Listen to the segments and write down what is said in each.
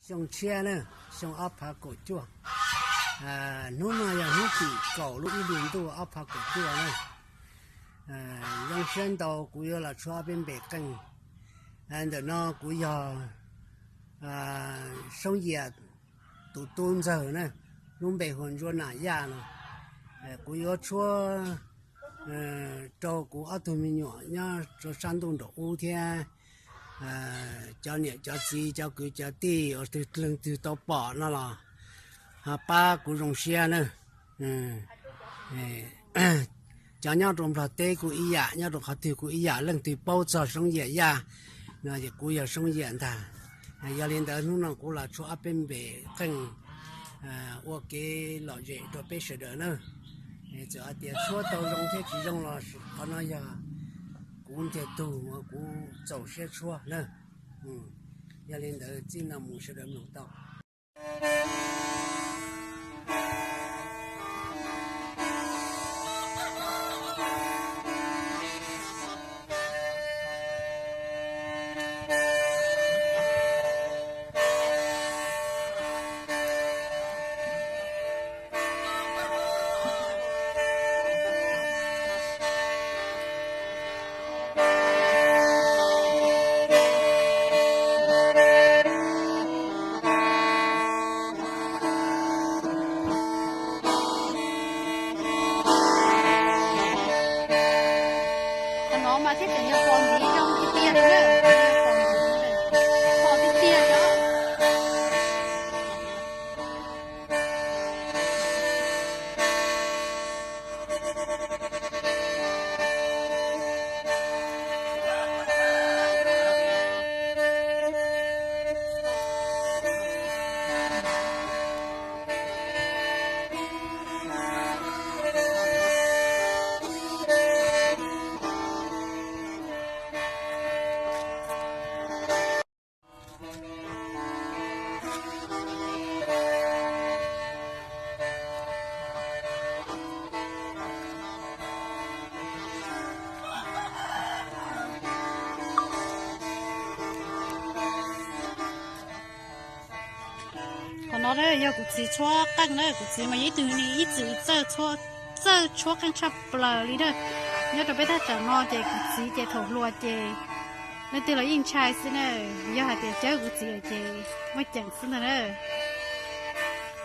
Xyoo tshiab na, xyoo ob phav kaum cuaj. Hnub no yog hnub tim kaum lub ib hlis ntuj ob phav kaum cuaj na. Zoo siab ntau kuv yuav los tshuab ob peb npe qeej. Ntawm no kuv yog Soob Yias tus tub ntxawg na, lub npe hu Ntsuab Nam Yaj no. Kuv yuav tshuab rau kuv ob tug me nyuam nyob rau sab ntuj nraum ub thiab cov niam cov txiv cov kwv cov tij uas twg leej twg tau pom no los ho pab kuv zoo siab na. Cov nyob rau Nplog teb kuj ib yam, nyob rau qhov twg kuj ib yam, leej twg paub txog Soob Yias Yaj no ces kuv yog Soob Yias ntag. Yog li ntawd hnub no kuv los tshuab ob peb npe qeej ua kev lom zem rau peb sawv daws na. Txawm hais tias tshuab tau zoo thiab tsis zoo los qhov no yog kuv ntiag tug uas kuv txaus siab tshuab na. Yog li ntawd txij no mus sawv daws mloog tau. Qhov no mas thiaj tseem yog pos ntxiv zoo tiag tiag li na. Pos ntxiv, pos tiag tiag li. Qhov no yog kuv txiv tshuab qeej na, kuv txiv mas yog ib tug neeg ib txwm txawj tshuab qeej tshaj plaws li na. Nyob rau peb thaj tsam no ces kuv txiv ces thaum hluas ces leej twg los yeej ntshai xwb na. Yog hais tias cawm kuv txiv lawm ces muaj ceem xwb ntag na.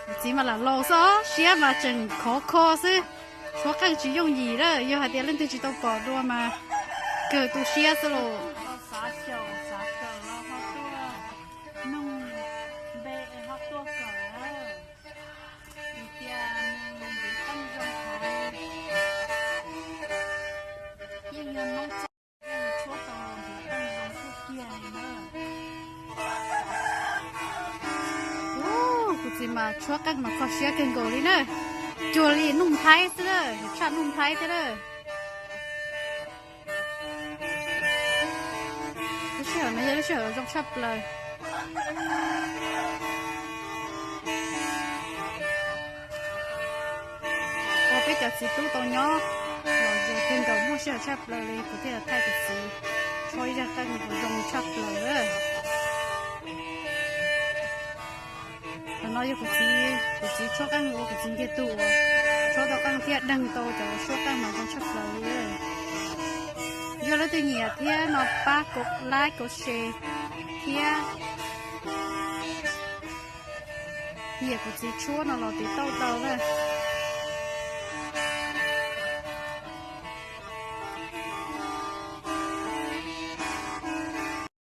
Kuv txiv mas lam laus xwb, siab mas tseem khov kho xwb. Tshuab qeej tsis yooj yim na, yog hais tias leej twg tsis tau pom dua mas kawg tu siab xwb los. Xav xyaum xav kawm los ho tuaj noog, npe es ho tuaj kawm na. Vim tias nws mus ntiv qeej zoo heev, yeej yog Hmoob txoj yeej tshuab tau ntiv qeej zoo tshaj kiag li na. Kuv txiv mas tshuab qeej mas kho siab kawg nkaus li na, cuag li Nuj Nplhaib xwb na, tshaj Nuj Nplhaib thiab na. Lub sij hawm no yog lub sij hawm zoo tshaj plaws. Ua peb cov txiv tub tau nyob los zoo kawg nkaus, muaj sij hawm tshaj plaws li kuv thiaj thaij kuv txiv tshuab ib zaj qeej uas zoo tshaj plaws. Qhov no yog kuv txiv, kuv txiv tshuab qeej ua kuv txiv ntiag tug uas tshuab tau qeej thiab deeg tau cov tshuab qeej mas zoo tshaj plaws li. Yog leej twg nyiam thiab no pab like, share thiab nyiam kuv txiv tshuab no los tiv tauj tau na.